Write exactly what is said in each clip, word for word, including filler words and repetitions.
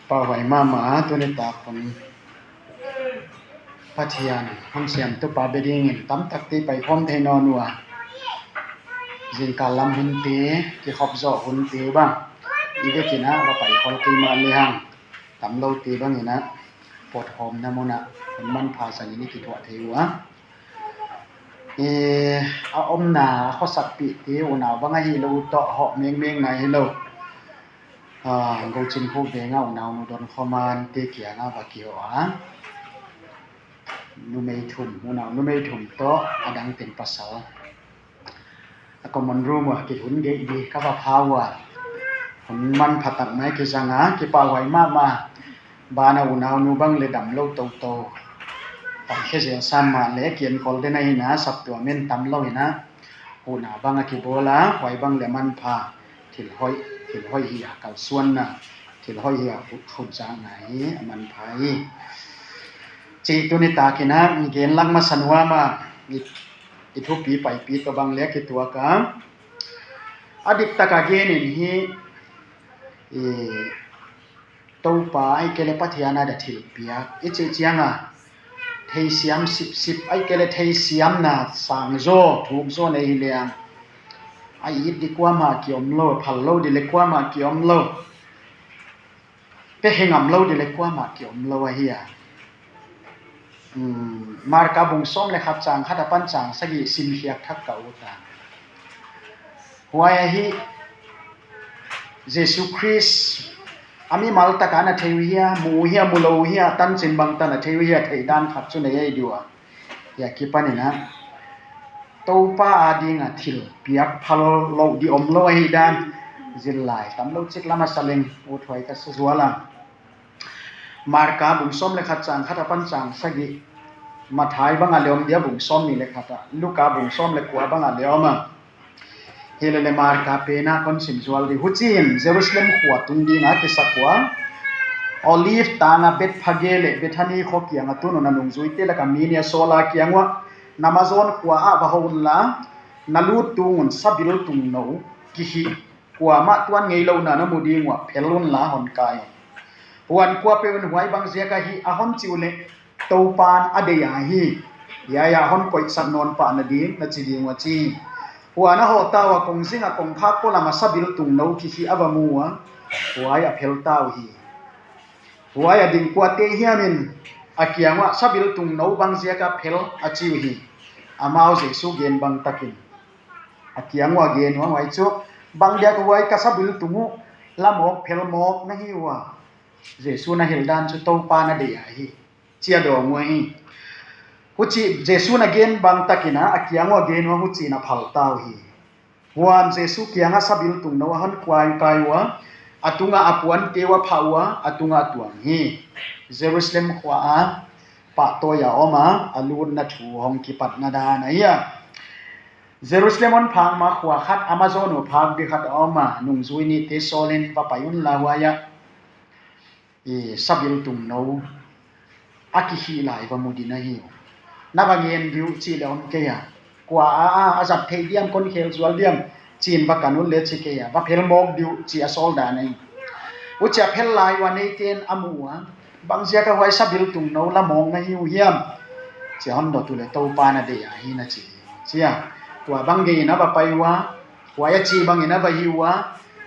Pau huai mahmah a, tuni tak hun Pathian hun siamtu pa bia dingin tamtakte paikhawm thei nawn uh a, zingkal lam hunte, kikhop zawh hunte bang i vekin ah va paikhol kei mah lehang, tam lote bangin ah pawthawmna munah hun manpha zangin i kithuah thei uh a, i, a omna a khuasakpihte unau bang ahi lo uh tawh hawh mengmeng nai hi lo. Gocin khu venga unaunu Don Khoman te kianga va kihawh a, numei thum, unau numei thum tawh a dang teng pasal a common room uh a kihun geih di ka va pha uh a, hun manpha tak mai kizang a, kipahhuai mahmah. Bana unaunu bang le dam lo toto, paikhia zel sam mah le kienkol den ahi na, saptuam in tam lo hi na, huhna bang a kibawl a, huai bang le manpha, thil hoih, thil hoih hi a kalsuanna, thil hoih hi a khut, khutzakna hi a manpha hi. Cih tuni takin ah i gen lak masa nuam a, i, i thupi paipi tawh bang le kituak a, a diktak a gen in hi, i, Topa ahih kei le Pathian a da thilpiak i cih cianga theisiam sipsip ahih kei le theisiamna sangzaw thukzaw nei hi leng, a it di kuamah kiom lo, phal lo di le kuamah kiom lo, pia hi ngam lo di le kuamah kiom lo ahi a. Marka bung sawm le khat cang khat a pan cang sagih simkhiak thak ka ut a, huai ahi Jesu Khrist a mimal taka na thei uh hia, mu uh hia, mu lo uh hia, tancin bangtan a thei uh hia, theidan khat cu nei ahi diu a. Hia kipanin ah Topa a dinga thil piak phal lo di om lo ahi dan zillai tam lo cik lam a saleng ut huai ka sa zual a. Marka bung sawm le khat cang khat a pan cang sagih, Mathai bang a le om dia bung sawm nih le khat a, Luka bung sawm le kua bang a le om a. Hi le le Marka pena kon sim zual di. Hucin Jerusalem khua tung dinga kisak ua, Olive tanga Bethphage le Bethani khua kianga tun un a nungzuite laka mi nih a sawl a kiang uah, na mazawn khua ah va ho unla, na lut tung un sabil tungno kihih kuamah tuan ngei lohna na mu ding uah phel unla hon kai un. Huan kuapeuh in huai bang ziak ahi a hon cih uh leh Topan a deih a hi, hiai a hon koihsak nawn pah nading na ci ding uh a ci. Huan a hawh ta uh a kongzing a kongkhak pualam a sabil tungno kihih a va mu ua, huai a phel ta uh hi. Huai a ding kuate hiam in a kiang uah sabil tungno bang ziak a phel a ci uh hi. Amau Jesu gen bang takin a kiang uah gen ua, huai cu bang diak huai ka sabil tung uh la mawk phel mawk na hi ua. Jesu na hilh dan cu Topa na deih a hi, ci a dawng uh a hi. Huci Jesu na gen bang takin a kiang uah gen ua, huci na phal ta uh hi. Huan Jesu kiangah sabil tungno a hon kuai kai ua, a tungah a puante uh a phah ua, a tungah a tuang hi. Jerusalem khua a pahtawi a om a, a lutna thu hong kipatna dan ahi a. Jerusalem hon phak ma khua khat a mazawn uh phak di khat a om a, nungzui nihte sawlin va pai unla huai ah i sabil tungno a kihih lai va mu ding ahi uh. Na va ngen di uh cih le om kei a, kua a a a zat theih diam, kon khel zual diam, cin va kan un le ci kei a, va phel mawk di uh cih a sawl dan ahi. Huci a phel lai uh a neite'n a mu ua, bang ziak a huai sabil tungno la mawk na hi uh hiam, ci a hon dot uh leh Topa na deih a hi na ci hi, ci a. Tua bang gei in a va pai ua, huai a cih bangin a va hi ua,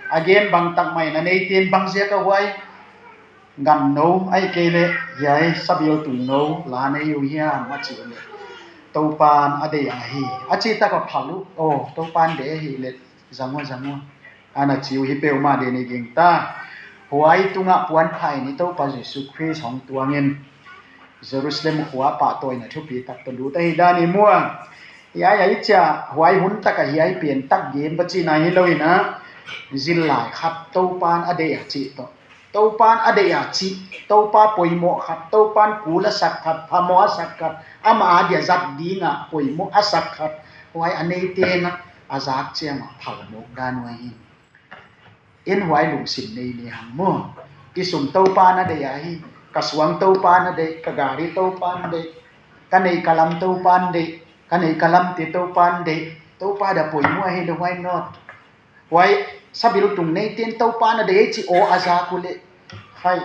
a gen bang tak mah in a neite'n bang ziak a huai gamno ahih kei leh hiai sabil tungno la na hi uh hiam a cih uh leh Topan a deih a hi, a cih tak a phal uh. Aw, Topan deih ahih leh zang ua, zang ua, a na ci uh hi peuhmah deih ni ging ta. Huai tungah puan phah in i Topa Jesu Khrist hong tuangin Jerusalem khua pahtawina thupi tak tawh lut ahi dan i mu a. Hiai a i ciah huai hun takah hiai pian tak gen va cihna hi lo in a, zillai khat Topan a deih a cih tawh, Topan a deih a cih, Topa poimawh khat, Topan kul a sak khat, phamawh a sak khat, amah a dia zat dingah poimawh a sak khat, huai a neite'n a zak ciangah phal mawk dan uh ahi. In huai lungsim nei lehang maw, i sum Topan a deih a hi, ka suang Topan a deih, ka gari Topan deih, ka neih ka lam Topan deih, ka neih ka lamte Topan deih, Topa da poimawh ahi leh huai not. Huai sabil tung neite'n Topan a deih cih aw a zak uh leh, hai,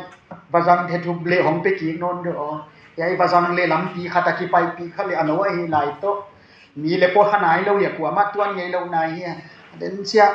vazang thethuk le hong pia kik nawn deuh aw. Hiai vazang le lampi khat a kipaipih kha le a no ahi lai tawh. Mi le pawlkha nai lo hia, kuamah tuan ngei lo nai hia. Den ciah,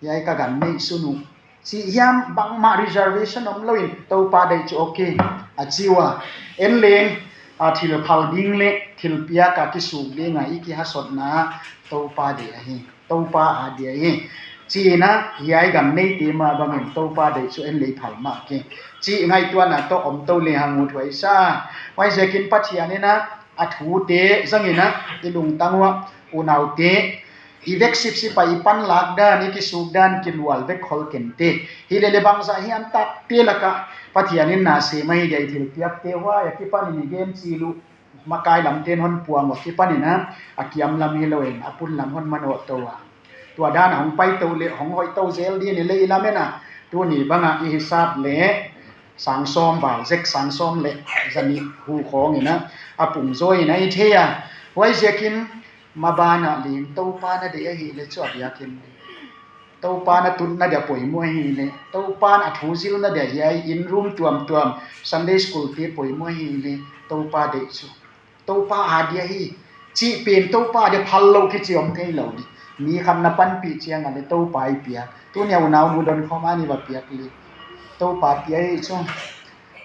hiai ka gan neih sun uh. Cih hiam bangmah reservation om loin Topa deih cu okay a ci uh a. En leng, a, thil phal ding le thil piak a kisuk ding a i kihasotna Topa deih ahi. Topa a dia hi. Ci-in a, hiai gan neite mah bangin Topa deih cu en lei phal mah ki. Cih ngaihtuahna tawh om to le hang ut huai sa. Huaiziakin Pathian in a, a thute zangin a, i lungtang uh a, unaute, i vek sipsip a i panlak dan, i kisuk dan, kilual vek khol kente. Hi lele bangzah hiam takte lakah Pathian in na sem ahi dia i thilpiakte huai a kipanin i gen cil uh. Makai lamte in hon puang uh a kipanin a, a kiam lam hi loin a pun lam hon manawh to a. Tua dan a hong pai to le hong hoih to zel ding hi le i lamen a. Tuni bangah i hisap le sang sawm val, zek sang sawm le zanih hu khawngin a, a pung zaw in a i thei a. Huaiziakin mabanah ling Topa na deih ahih le cu a biakinn Topa na tutna dia poimawh ahih le, Topa na thu zilna dia hiai inn room tuamtuam, Sunday school te poimawh ahih le, Topa deih cu. Topa a dia hi. Cih pen Topa dia phal lo kici om thei lo dih. Mi khat na panpih ciang a le Topa i piak. Tuni a unau nu don khawm a ni va piak le. Topa pia hi cu.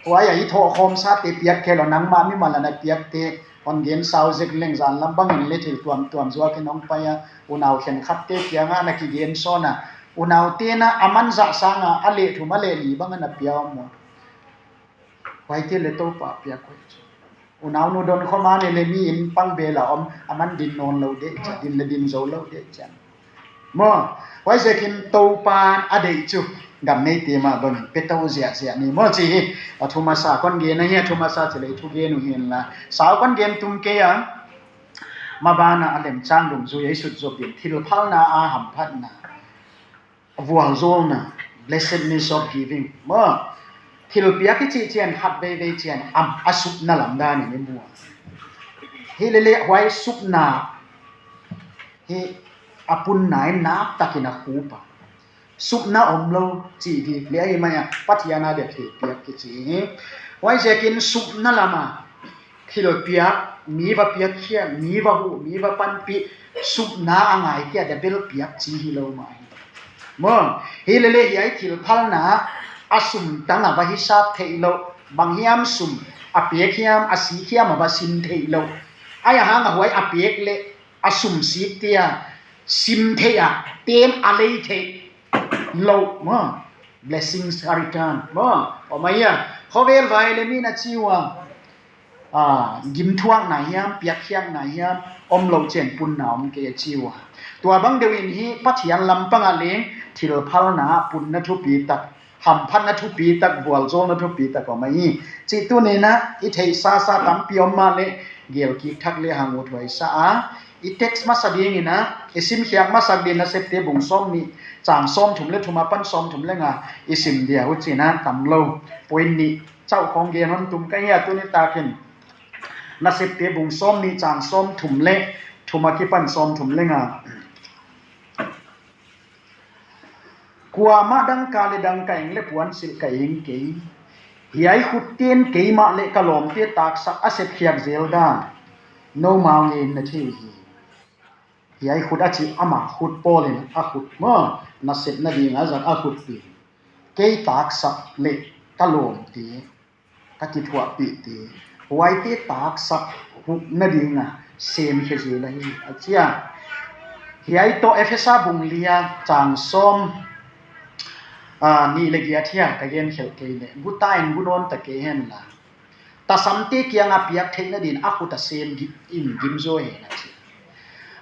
Huai a i thawh khawm sate piak khe lo nangmah mimal a na piakte. Hon gen sau zek leng zan lam bangin le thil tuamtuam zuakin hong pai a, unau khenkhatte kiangah na kigen sawn a, unaute na a manzah sangah a leh thum a leh li bangah na pia om maw? Huaite le Topa piak huai cu. Unau nu don khawm a ni le mi in pang bel a om, a man din nawn lo deh ciah, din le din zo lo deh ciah. Maw, huaiziakin Topa a deih cu, gam neite mah bangin pia to ziahziah ni maw ci hi. A thu masa kon gen ahi, a thu masa ci lei thu gen uh hi inla. Sau kon gen tum kei a, mabanah a lemcang dungzui ei sut zop in thilphalna a hamphatna, vualzawlna, blessedness of giving. Maw, thilpiak i cih cian khat veivei cian a, a supna lam dan in i mu a. Hi lele huai supna hi a punna in naktakin a khup a. Supna om lo cih vik le ahi mai a Pathian a dia thilpiak kici hi. Huaiziakin supna lama thilpiak, mi va piakkhiat, mi va huh, mi va panpih, supna a ngaikhia dia belpiak ci hi lo mah hi. Maw, hi lele hiai thilphalna a sum tang a va hisap theih loh, bang hiam sum a pek hiam, a sik hiam a va sin theih loh. Ai a hang a huai a pek le a sum sik tia sim theih a, tem a lei theih loh maw, blessings are returned maw, om ahi a, khovel vai le mi na ci uh a, a, gimthuakna hiam, piakkhiakna hiam, om loh cian punna om kei a ci uh a. Tua bang deuh in hi Pathian lam pangah leng thilphalna punna thupi tak, hamphatna thupi tak, vualzawlna thupi tak om ahi. Cih tuni in a i theih sasa tampi om mah le gelkik thak le hang ut huai sa a. I text masa dingin a, i simkhiak masak dingin Nasepte bung sawm nih, cang sawm thum le thum a pan sawm thum le nga i sim dia uh cin a tam lo. Point nih cauh khawng gen hon tum ka hi a tuni takin. Nasepte bung sawm nih cang sawm thum le thum a kipan sawm thum le nga. Kuamah dangka le dangka eng le puansilh ka ing kei. Hiai khutte'n keimah le ka lawmte taksa a sepkhiak zel dan nomau ngei in na thei uh hi. Hiai khut a cih ama khut Paul in a khut maw, nasepna ding a zat a khut pi. Kei taksa le ka lawmte ka kithuahpihte, huaite taksa hukna dinga semkhia zel ahi a ci a. Hiai tawh Efesa bung li a cang sawm, a, nih le giat hiam ka genkhelh kei leh guta in gu nawn ta kei henla, tasamte kianga piak theihna din a khut a sem in gimzaw hen a ci.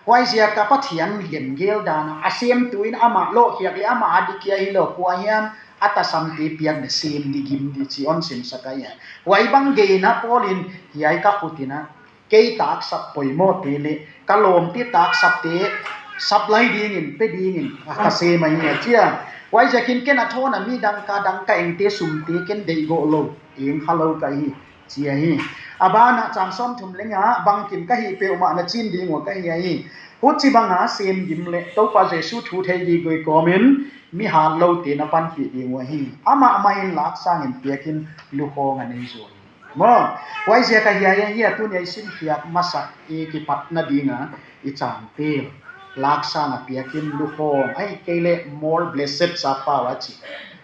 Huaiziak a Pathian lemgel dan a, a semtu in amah lawhkhiak le amah a dikhia hi lo, kua hiam a tasamte piak le sem di gim di ci hon sinsak ahi a. Huai bang geina Paul in hiai ka khut in a, kei taksap poimawhte le ka lawmte taksapte sap lai dingin, pe dingin ka sem ahi a ci a. Huaiziakin ken a thawn a mi dangka dangka engte sumte ken deih gawh lo, eng kha lo ka hi. Ci ahi. A banah cang sawm thum le nga, bangkim ka hih peuhmah na cin ding uh ka hi ahi. Huci banga sem gim le Topa Jesu thu thei gigoi kawmin mi hat lote na panpih ding uh ahi. Amah mah in laksangin piakin lukhawng a nei zuai. Maw, huai ziaka hiai ahi a, tuni a i sin piak masak i kipat nadinga i cangpil laksang a piakin lukhawng, ahih kei leh more blessed sappau a ci,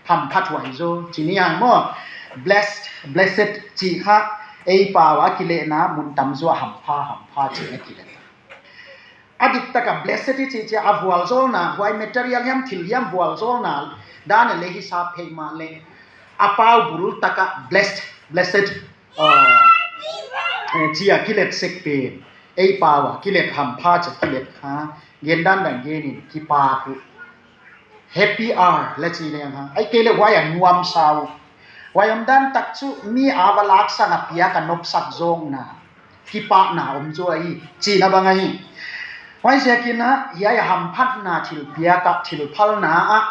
hampha thuai zaw ci ni hang maw. Blessed, blessed ci kha ei pau a kilehna mun tam zaw hampha, hampha ci a kileh. A diktaka blessed i cih ciang a vualzawlna, huai material hiam thil hiam vualzawlna dan a leh hisap theih mah leh a pau bul taka blessed, blessed, uh, eh, ci a kilet sek pen ei pau a kilet hampha ci a kilet kha, gen dandan genin kipak uh. Happy hour la ci leng hang, ahih kei leh huai a nuamsa uh. Huai omdan tak cu mi a va laksang a piak a nopsak zawkna, kipahna om zaw ahi cihna bang ahi. Huai ziakin ah hiai a hamphatna thil piak ah, thil phalna ah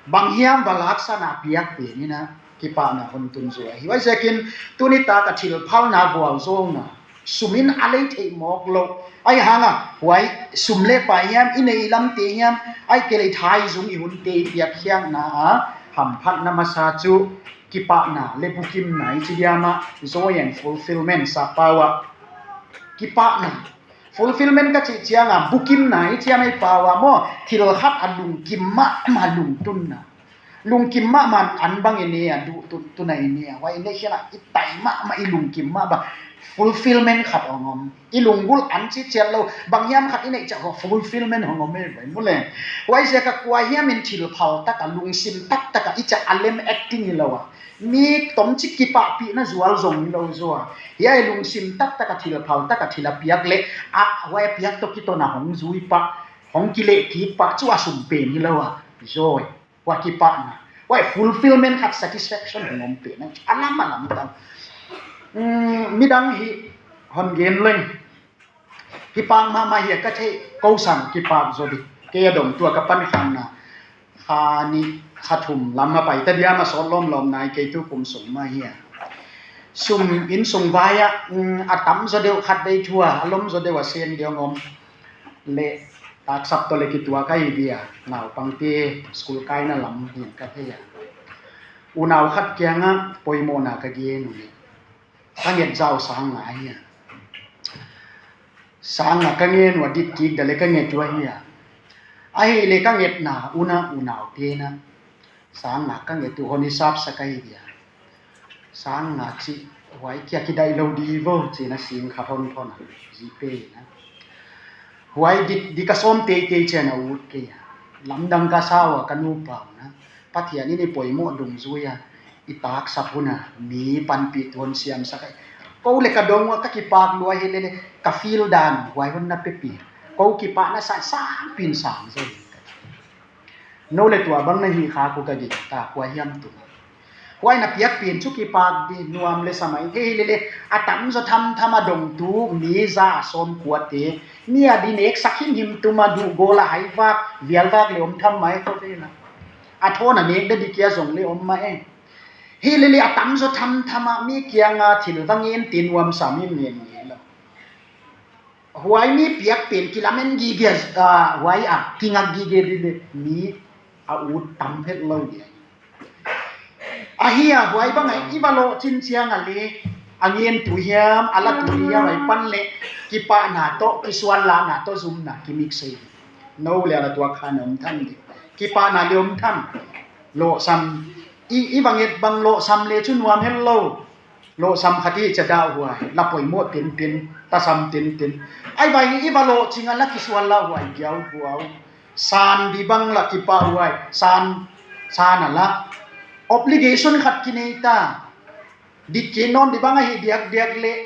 bang hiam va laksang a piak pen in ah kipahna hon tun zaw ahi. Huai ziakin tuni tak a thil phalna vualzawlna, sum in a lei theih mawk lo. Ahih hang a huai sum le pai hiam, i neih lamte hiam, ahih kei leh i thaizung i hunte i piakkhiakna ah hamphatna masa cu kipahna le bukimna i ci diam ah, joy and fulfillment sappau ah. Kipahna, fulfillment ka cih ciang a bukimna i ci a, ei pau ah maw, thil khat a lungkim mahmah lungtunna. Lungkim mahmah an bang i ne a, duh tun, tun a i ne a, huai i neih khial ah i tai mahmah, i lungkim mah bang fulfillment khat hong om. I lunggulh an ciciat lo, bang hiam khat i neih ciang hong fulfillment hong om ei, huai mu leng. Huai ziaka kua hiam in thil phal taka, lungsim taktaka i ciah a lem acting hi lo a, mi tomcik kipahpihna zual zong hi lo zaw a, hiai lungsim taktaka thil phal taka thil a piak leh a, huai a piak tawh kiton a hong zui pah, hong kileh kik pah cu a sum pen hi lo a, joy, huai kipahna, huai fulfillment khat, satisfaction hong om pen a, a lam a lam tang. Mm, midang hi hon gen leng, kipak mahmah hi a ka theih, ko sang kipak zaw dih. Kei a dong tua ka pan khanna kha nih kha thum lam a pai ta diam a sawt lawmlawm nai kei tu kum sung mah hi a. Sum, inn sung vai ah, mm, a tam zaw deuh khat vei thua, a lom zaw deuh a sen deuh om leh taksap tawh le kituak ahi dia, naupangte school kaina lam hi ka thei a. Unau khat kiangah poimawhna ka gen uh leh ka nget zah uh sang nga hi a. Sang nga ka ngen uh a, dit kik dah leh ka nget uh ahi a. Ahih leh ka ngetna un ah unaute in ah sang nga ka nget uh hon hisap sak ahi dia. Sang nga cih huai kia kidaih lo di vo ci-in a sing khat hon thon a, GPay in ah. Huai dik, dik a sawm teitei ciang a ut kei a. Lamdang ka sa uh a, ka nupa un ah, Pathian in i poimawh dungzui a i taksap hun a mi panpih tuan siamsak a, ko le ka dong uh a ka kipak lua hi leh leh ka feel dan huai hun na pepih. Ko kipahna sang sang pin sang zaw hi. No le tua bang na hih khak uh ka gingta, kua hiam tung. Huai na piak pen cu kipak dih, nuam le sa mai thei hi leh leh a tam zaw thamtham a dongtu mi za a sawm kuate, mi a di neksak himhim tum a, duh gawl a hai vak, vial vak le om tham mai ko ve la. A thawn a nek dah di kia zong le om mah e. Hi leh leh a tam zaw thamtham a mi kianga thil va ngen te nuamsa mi ngen ngen lo. Huai mi piak pen kilamen gige, ah, huai a kingak gige dih leh mi a ut tam het lo dia. Ahi a, huai bang a i va lawhcin ciang a leh a ngentu hiam, a latu hiam a i pan leh kipahna tawh, kisuanlahna tawh zumna kimik sei. No le a latu a khan om tham dih. Kipahna le om tham. Lawhsam, i, i va nget bang lawhsam le cu nuam het lo. Lawhsam khat i ciah dah huai, la poimawh tintin, tasam tintin. Ai vai hi i va lawhcing a la kisual lah huai giau huau. San di bang la kipah huai, san, san a la. Obligation khat kinei ta. Dik kik nawn di bang ahi diakdiak leh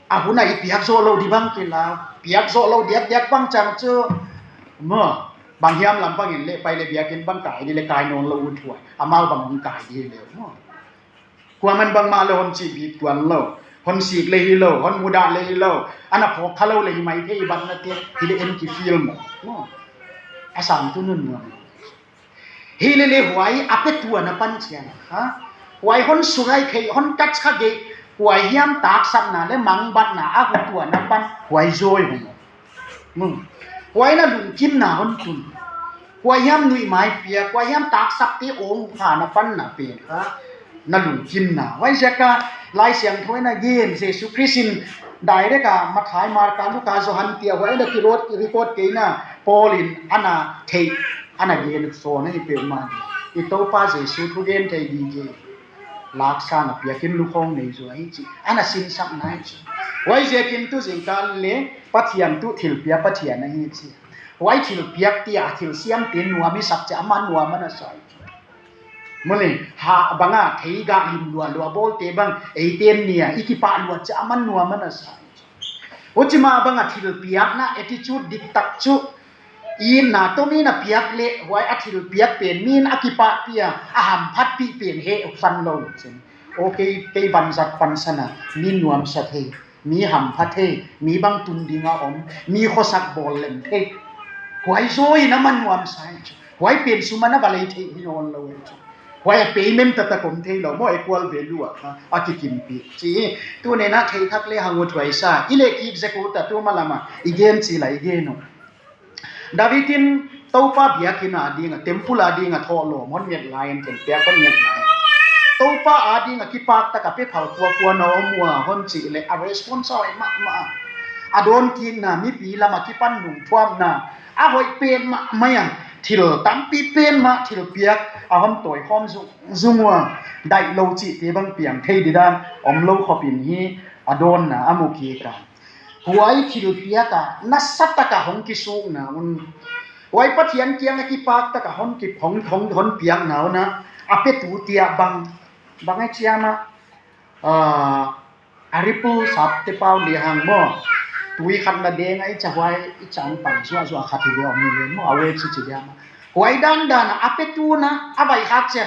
a hun a i piak zawh lo di bang kilau. Piak zawh lo diakdiak bang ciang cu, maw, bang hiam lam bangin leh pai leh biakinn bang kai di leh kai nawn lo ut huai. Amau bang hong kai di leh, maw. Kuaman bangmah le hon cih bik tuan lo, hon sik le hi lo, hon mudah le hi lo, a na phawk kha lo le hi mai thei, i bat na te hi le en ki feel maw. Maw. A sang tu nun nuam. Hi le le huai a pe tua na pan ciang, ha? Huai hon surai khei, hon touch kha gei, huai hiam taksapna le mangbatna a hu tua na pan, huai zawi hong. Hmm. Huai na lungkimna hon tun. Huai hiam nuihmai piak, huai hiam taksapte awng kha na panna pen kha na lungkimna. Huai ziaka Lai Siangtho in a gen, Jesu Khrist in direct a Matthai, Marka, Luka, Johan tia huai na ti record kei na, Paul in ana thei, ana gen sawn ahi peuhmah. I Topa Jesu thugen thei gige. Laksang a piakin lukhawng nei zaw ahi ci. Ana sinsak nai ci. Huai ziakin tu zingkal le Pathian tu thilpia Pathian ahi ci. Huai thilpiak tia a thilsiamte nuam i sak cia, aman nuam ana sa hi. Mawle, ha banga thei gah lim lualua bawlte bang eite nia i kipah luat cia, aman nuam ana sa hi. Huci mah banga thilpiakna attitude diktak cu itna tawh mi na piak leh huai a thilpiak pen mi in a kipahpih a, a hamphatpih pen heh san lo cin. Aw kei, kei vanzat pansan a mi nuamsa thei, mi hampha thei, mi bang tun ding a om, mi khuasak bawl lem thei. Huai zaw in a man nuamsa hi cu. Huai pen sum a na va lei thei hi nawn lo hi cu. Huai a payment taktak om thei lo maw, equal value a, a kikimpih ci. Tu nena thei thak le hang ut huai sa. I leh kik zek ut a tu malam a i gen ci la i gen uh. David in Topa biakinn a ding a, temple a ding a thawhlawm hon nget lai in, thilpiak hon nget lai in, Topa a ding a kipak tak a pe phal kuakua na om ua hon cih leh a response a hoih mahmah. A dawnkikna, mipi lam a kipan nungthuamna a hoih pen mahmah a, thil tampi pen mah thilpiak a hon tawikhawm zungzung ua, daih lo cihte bang piang thei didan om lo khop in hi a dawnna a mu kik a. Huai thilpiak a nasa tak a hong kisukna un, huai Pathian kiang a kipak tak a hon ki, hong, hong, hon piakna un a, a petu tiah bang, bang a ciam a, ah, a ripu sapte pau le hang maw, tui khat na deng a i ca huai i cang pan zuahzuah khat hi ve om ni ve maw, a wei ci ci diam a. Huai dandan a, a petu na a vai khak cia,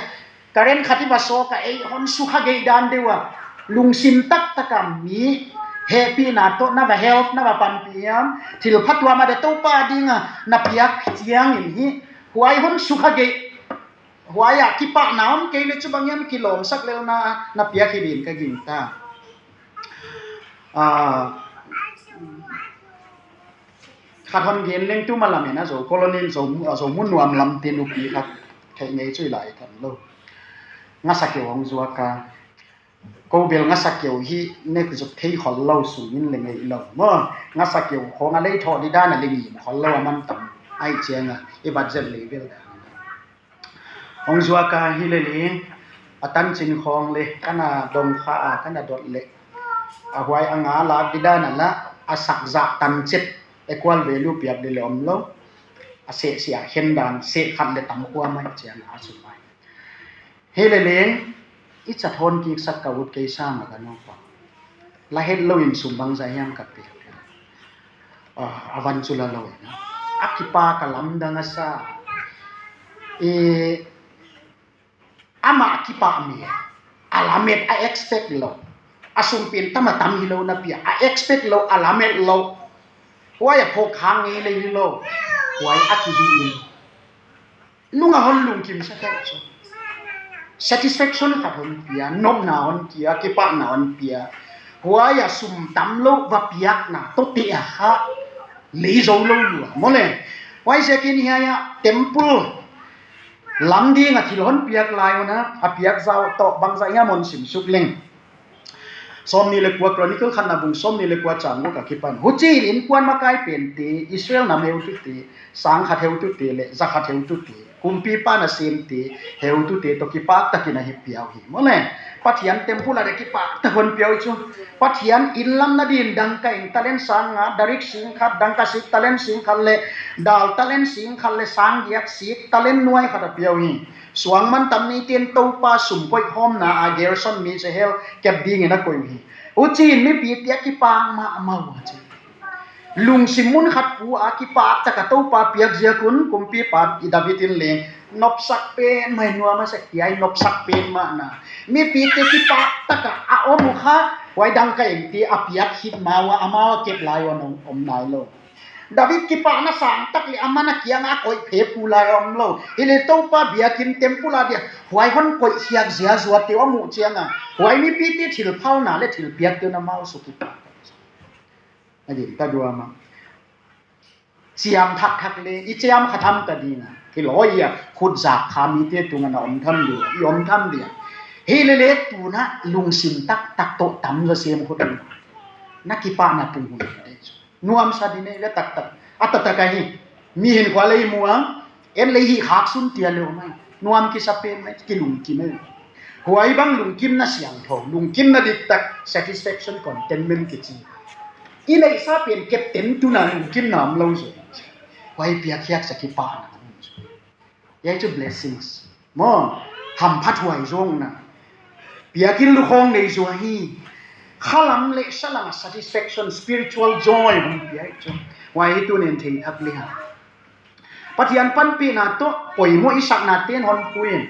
current khat i va sawk a ei hon sukha geih dan deuh a, lungsim taktak a mi hehpihna tawh na va help, na va panpih hiam, thil phatuam a de Topa ding a na piak ciangin hi, huai hon sukha geih, huai a kipahna om kei le cu bang hiam kilawmsak lelna na piak hi din ka gingta. Ah, khat hon gen leng tu malam in a Zo colony in Zo, Zo mun nuam lam tin upi khat theih ngei cu i lai kan lo. Ngasa keu hong zuak a. Ko bel ngasa keu hi nek zuk thei khol lo, sum in le ngei lo maw. Ngasa keu khawng a lei thawh didan a le ngim khol lo a man tam ai ciang a i budget level dan. Hong zuak a hi le ling a tancin khawng le ka na dong kha a, ka na dot le a huai a nga lak didan a la a sakzah tancet equal value piak le le om lo. A seh sia khen dan seh khat le tam kua mai ciang a sum ai. Hi le ling i ca thawn kiksak ka ut kei sa ma ka nong pa. La het lo in sum bangza hiam ka piak. Ah, a van cu la lo in a kipak a lamdang a sa. I amah kipah mi a lamet a expect lo. A sum pen tam a tam hi lo na pia a expect lo, a lamet lo. Huai a phawk hang ngei le hi lo. Huai a kihi in nung a hon lungkim sa khat cu satisfaction khat hon pia, nopna hon pia, kipahna hon pia. Huai a sum tam lo va piakna tawh te a kha lei zo lo lua maw le. Huai ziakin hiai a temple lam ding a thil hon piak lai un a, a piak zau tawh bangza hiam hon sim suk leng. Sawmnih le kua, Chronicle khatna bung sawmnih le kua cang guk a kipan. Huci in innkuan makai pente, Israel nam heutute, sangkhat heutute le zakhat heutute, kumpipa nasemte heutute tawh kipak takin a hi piau hi maw le. Pathian temple a le kipak tak hon piau hi cu. Pathian inn lam nadin dangka ing talent sang nga, darik sing khat, dangka sik talent sing khat le dal talent sing khat le sang giat sik talent nuai khat a piau hi. Suang mantam ni tin Topa sum koih khawmna a Gerson mi Jehiel kep dingin a koih uh hi. Huci in mipite a kipak mahmah uh a ci. Lungsim mun khat pu a kipak tak a Topa piak ziak un kumpipa i David in leng nopsak pen mah, nuam a sak hiai nopsak pen mahna. Mipite kipak tak a a om uh kha, huai dangka ingte a piak khit ma uh a amau a kep lai uh a om nai lo. David kipahna sang tak le a man a kiang a koih phe pu lai a om lo. Hi le Topa biakinn temple a dia huai hon koih khiak ziazua teu a muh ciang a huai mipite thil phalna le thil piak teu na mau suk kipak. A din ta duam a. ciam thakthak le i ciam kha tham ta ding a, kilawi a, khut zak kha mite tungah na om tham ding a, i om tham ding a. Hi lele tuna lungsim taktak tawh tam zaw sem khut ding. Na kipahna pung hun ding. Nuamsa ding ei le taktak. A taktak ahi. Mi hin khua lei muang. En lei hi khak sun tia leu mai. Nuam kisa pen mai kilungkim ei. Huai bang lungkimna siangtho, lungkimna diktak, satisfaction, contentment kici. I neihsa pen kepten tuna lungkimna om lo zo. Huai piakkhiat sa kipahna om zo. Hiai chu blessings. Maw, hamphat huai zongna. Piakin lukhawng nei zo hi. Khalam le salam a satisfaction, spiritual joy hong pia hi chu. Huai hi tunin thei thak le ha. Pathian panpihna tawh poimawh i sakna ten hon pui in.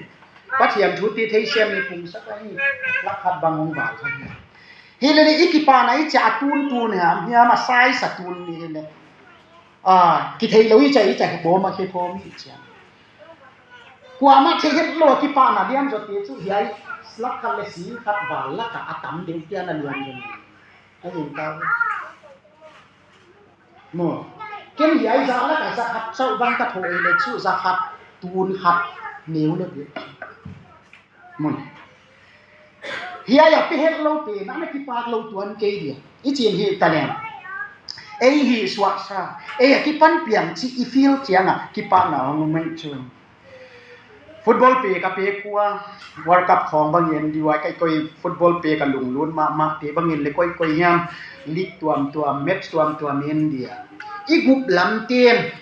Pathian thu ti thei siam ni pung sak ahi. Lakhat bang hong val kha hi. Hi le le i kipahna i ciah a tun tun hiam hiam a size a tun ni hi le. Ah, kithei lo i ciah i ciah bawm a khe khawm i ciah. Kuamah thei het lo a kipahna lian zawte chu hiai lakhat le si khat val lakah a tam deuh tian a lian zaw ni. A lian ta. Maw. Ken hiai za lakah za khat chauh bang ka tho ei le chu za khat tun khat neu le bia. Maw. Hiai a pi het lo pen a na kipak lo tuan kei dia. I cin hi ta leng. Ei hi suaksa. Ei a kipan piang ci i feel ciang a kipakna hong um ei chu. Football pek a pek kua, World Cup khawng bangin, D Y K koi football pek a lunglut mahmah te bangin le koi koi hiam, league tuamtuam, match tuamtuam in dia. I gup lam ten,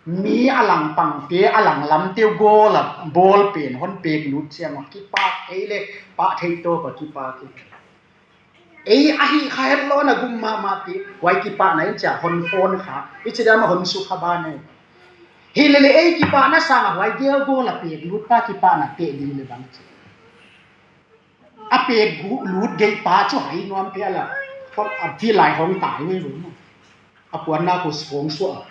mi a langpang te, a langlam te goal a ball pen hon pek lut ciang a kipak ei le, pah thei tawp a kipak ei. Ei a hih kha het lo na gum mahmah ti, huai kipahna in ciah hon phone kha, i ci dama hon sukha ban ei. Hi le le ei kipahna sang a huai gel goal a pek lut pa kipahna teh ding le bang ci. A pek gu-, lut gei pa chu hai nuam pia la, a pi lai hong tai wei wei maw. A puanna ko sawng suah a.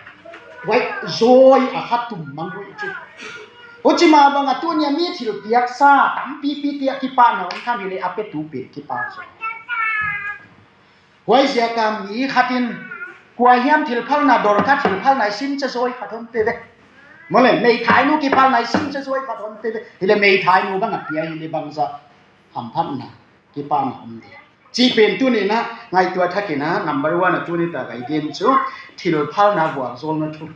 Huai zawi a kha tum mang huai chu. Huchi mah bang a tuni a mi thil piaksa tampipi te a kipahna om kha mi le a petu pen kipak zaw. Huai ziak a mi khat in kua hiam thil phalna dor kha thil phalna i sim cha zawi khat hon pe ve. Maw le, meithainu kiphalna i sim cha zawi khat hon pe ve. Hi le meithainu bang a pia hi le bangzah hamphatna kipahna om dia. Ci pen tuni na ngaihtuah thak in a, number one a tuni ta gai din chu thil phalna vualzawlna thupi.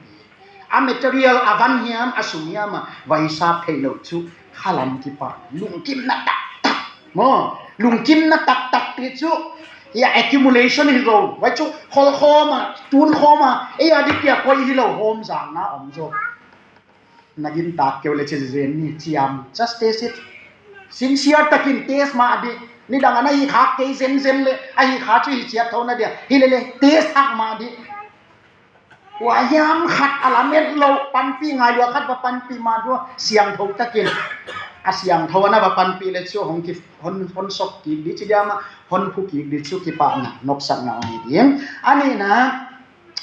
A material a van hiam, a sum hiam a vaisap theih loh chu khalam kipah, lungkimna taktak. Maw, lungkimna taktak ti chu, ia accumulation hi lo, huai chu khol khawm a, tun khawm a, ei a dik kia koi hi lo, hawm zangna om zaw. Na gintak keu le ci zen ni ciam. Just taste it. Sincere takin taste mah dih. Nidang a na hi khak kei zenzen le a hi kha chu hi ciat tho na dia. Hi le le taste hak mah dih. Kua hiam khat a lamet lo panpih ngai lua khat va panpih mah dua siangtho takin. A siangtho a na va panpih le chu hong ki hon, hon sok kik dih ci diam a hon phu kik dih chu kipahna nopsakna hong hi ding. A nihna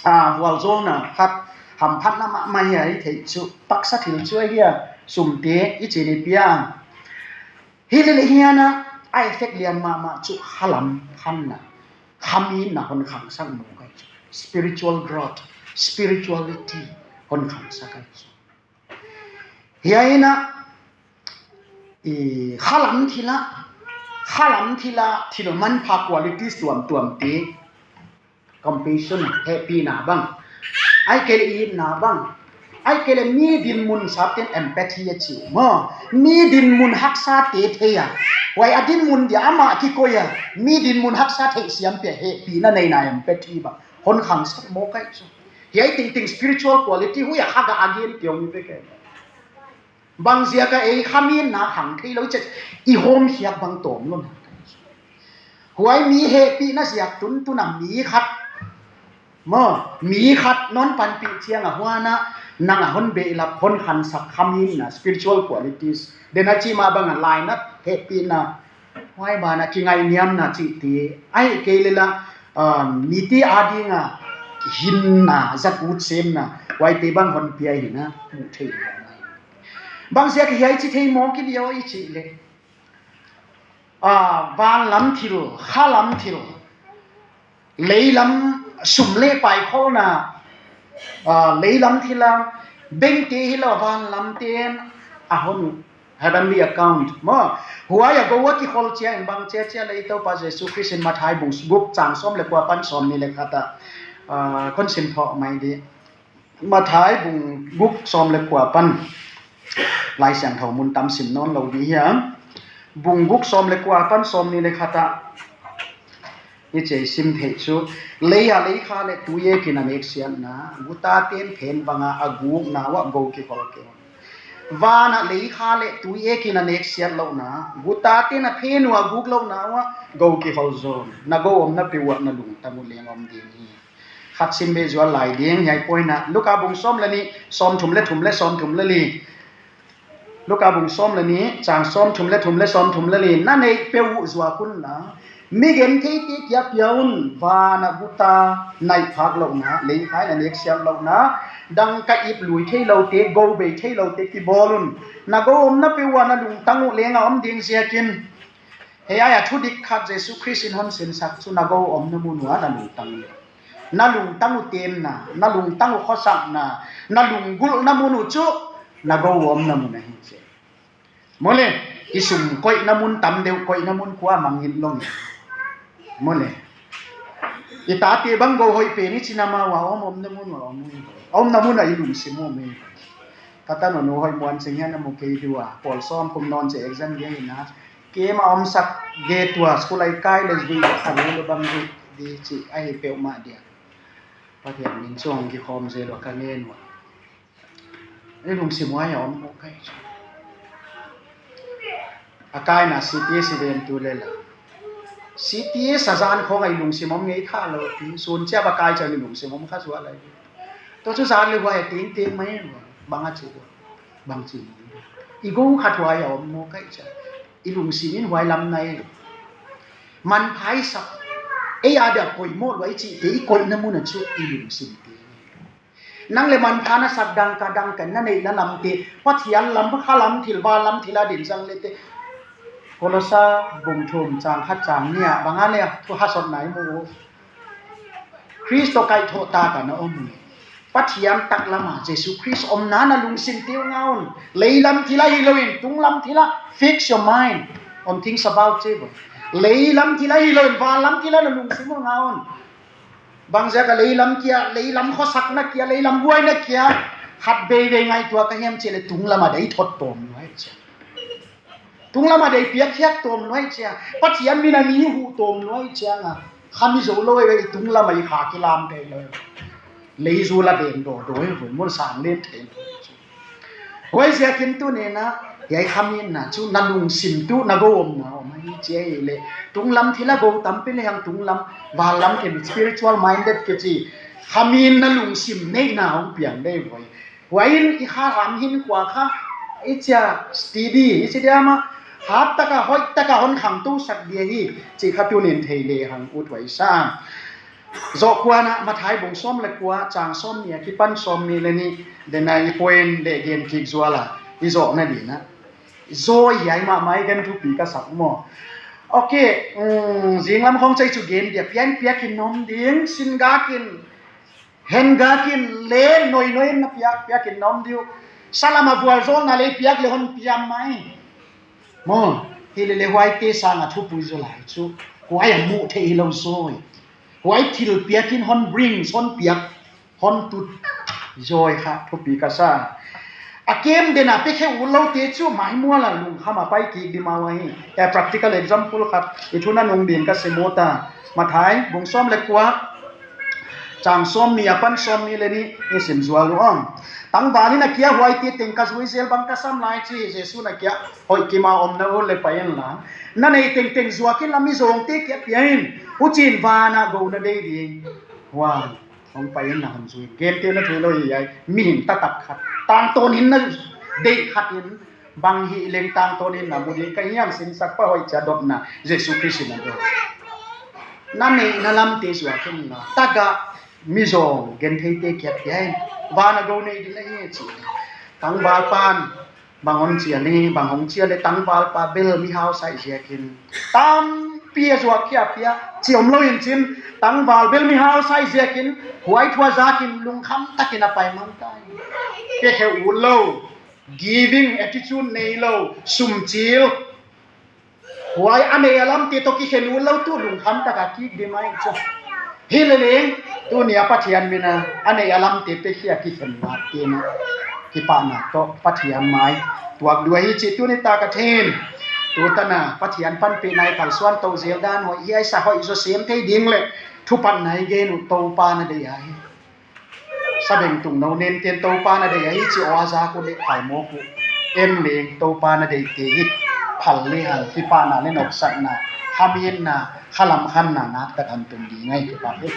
a, vualzawlna khat hamphatna mahmah hi a i theih chu taksa thil chu ahi a sumte i cin i pia. Hi le le hiana a effect lian mahmah chu khalam khanna, khaminna hon khangsak mawk ahi chu. Spiritual growth, spirituality hon khangsak ahi chu. Hiaina i khalam thila, khalam thila thil manpha qualities tuamtuamte, compassion, hehpihna bang, ahih kei le itna bang, ahih kei le mi dinmun sapten empathy a ci uh maw, mi dinmun haksate thei a, huai a dinmun dia amah kikoi a, mi dinmun haksa theih siam pia hehpihna neina empathy bang hon khangsak mawk ahi chu. Hiai tengteng spiritual quality huai a kha gah a gen piau mi peke. Bang ziak a ei khaminna khang thei lo chet i hawmkhiak bang tawm lo na. Huai mi hehpihna ziak tuntun a mi khat maw, mi khat non panpih ciang a huana nang a hon behlap hon khansak khaminna spiritual qualities. Den a ci mah bang a lainat hehpihna. Huai banah kingaihniamna cihte ahih kei le la, um, mite adinga hinna, zat ut semna, huaite bang hon pia hina muh theih. Bang ziak hiai ci thei mawk i diau i cih le, ah, vanlam thil, khalam thil, leilam sum le paikholhna, Ah, leilam thila bengte hi lo, vanlam ten a hon uh, heavenly account maw. Huai a go a kikhol ciangin bang ciacia lei Topa Jesu Khrist in Matthai bung guk cang sawm le kua pan sawm nih le khat ah, ah, kon sim thawh mai dih. Matthai bung guk sawm le kua pan Lai Siangtho mun tam sim nawn lo dih hiam. Bung guk sawm le kua pan sawm nih le khat ah i cei sim theih cu, lei ah leikha le tui ekin a neksiatna guta ten phen banga a gukna uah go kikhol kei. Van ah leikha le tui ekin a neksiat lohna guta ten a phen uh a guk lohna uah go kikhol zaw. Na go omna peuh uah na lungtang uh leng om ding hi. Khat sim bei zual lai ding hiai point ah, Luka bung sawm le nih, sawm thum le thum le sawm thum le li. Luka bung sawm le nih, cang sawm thum le thum le sawm thum le li. Na neih peuh uh zuak un la, mi gentheite kia pia un. Van ah guta naih phak lohna, leikha in a neksiat lohna, dangka ip lui thei lote, go bei thei lote kibawl un. Na go omna peuh uah na lungtang uh leng a om ding ziakin. Hiai ah thudik khat Jesu Khrist in hon sinsak cu na go omna mun uah na lungtang uh. Na lungtang uh tenna, na lungtang uh khuasakna, na lunggulhna mun uh cu na go omna mun ahi ci. Maw le, i sum koihna mun tam deuh, koihna mun kua mangngilh lo hi. Maw le, i tate bang go hoih pen i cin amau a om, omna mun uh a om hi. Omna mun ah i lungsim uh om hi. Ka tanu nu hoih muan cing hian a mu kei dua, pawl sawm kum nawn ci exam gei ina. Kem a omsak gei tua, school ai kai le zui a khan lo bang zui di ci ahi peuhmah dia. Pathian min cu hong kikhawm zel uh a ka ngen uh. I lungsim huai a om maw kai cu. A kaina C T S i ventu le la. C T S a zan khawng a i lungsim om ngei kha lo ti. Sun ciap a kai ciang i lungsim om kha zual lai. Tua cu zan le huai a ting ting mai bang a ci. Bang ci. I go khat huai a om maw kai cu. I lungsim in huai lam nai lo. Manpha i sak. Ei a dia koih maw luai ci. Ei koihna mun a cu i lungsim ti. Nang le manpha na sak dangka dangka na neihna lamte, Pathian lam, kha lam, thil, van lam, thil a din zang lete. Kolosa bung thum cang khat cang nih ah bang a le thu hasot nai mu. Khrist tawh kaihthawh taka na om uh. Pathian taklama Jesu Khrist omna na lungsim teu nga un. Leilam thil ahi loin tunglam thil ah fix your mind on things above table. Leilam thil ahi loin vanlam thil ah na lungsim uh nga un. Bangziak a leilam kia, leilam khuasakna kia, leilam buaina kia khat veivei ngaihtuah ka hiam cih leh tunglam a dei thot tawm luai cia. Tunglam a dei piakkhiat tawm luai cia. Pathian min a mi huh tawm luai cia nga. Kha mi zo lo ei tunglam a i kha kilam thei lo. Leizul a den dawdaw ei mun sang len thei lo. Huaiziakin tuni in ah hiai khaminna cu na lungsim tu na go omna om ahi cia hi leh tunglam thil a go tampi le hang tunglam vanlam thil spiritual minded kici khamin na lungsim neihna hong piang dei voi. Huai in i kha lam hin kua kha i cia steady i ci diam a hat taka hoih taka hon khangto sak dia hi ci kha tunin thei le hang ut huai sa. Zawh kuan ah Matthai bung sawm le kua cang sawm nih a kipan sawm nih le nih dena i point le gen kik zual a i zawh nadin ah zawi hiai mahmah i gen thupi ka sak maw. Ok, um, zinglam khawng cei cu gen dia pian piakin nom ding, singakin hengakin le noinoi in na piak piakin nom diu. Salam a vualzawlna le piak le hon piam mai. Maw, hi le le huaite sanga thupui zaw lai cu huai a muh theih hi lo zawi. Huai thil piakin hon brings, hon piak, hon tut zawi kha thupi ka sa. A kem dena pekhe u lote cu maimual a lungkham a pai kik di mau ahi. A practical example khat i thuna nung din ka sim uh ta. Matthai bung sawm le kua cang sawm nih a pan sawm nih le nih i sim zual uh ang. Tangval in a kia huaite teng ka zui zel bang ka sam lai ci Jesu na kia hoih kima omna uh le pai in la. Na nei tengteng zuak in la mizawngte kia pia in. Hucin vana go na dei ding. Huan hong pai in na hon zui. Gente na thei lo hi ai. Mihing taktak khat. Tangtawn in na deih khat in. Bang hi leng tangtawn in na mu ding ka hiam sinsakpa hoih cia dotna Jesu Khrist in a dot. Na neihna lamte zuak in na. Taga mizawng gentheite kiat pia in. Vana go nei ding na hi ci. Tangval pan. Bang hong cial ni, bang hong cial le tangvalpa bel mihau saih ziakin tampi a zuak khia pia ci om lo in cin, tangval bel mihau saih ziakin huai thu a zakin lungkham takin a pai mang ta hi. Piakhia ut lo, giving attitude nei lo, sumcil. Huai a nei a lamte tawh kikhen ut lo, tu lungkham taka kik ding mai cu. Hi le leng, tuni a Pathian mina a nei a lamte piakhia kikhen ngak tina kipahna tawh Pathian mai tuak duai hi ci tuni taka thin. Tutana Pathian panpihna i kalsuan to zel dan hoih hi a, i sa hoih zaw sem thei ding le thupatna i gen uh Topa na deih a hi. Sabengtung no nenten Topa na deih a hi ci aw a zak uh le phalmawk uh. Em leng Topa na deihte hi. Phal le hal, kipahna le nopsakna, khaminna, khalam khanna naktak han tung ding a hi kipak hi.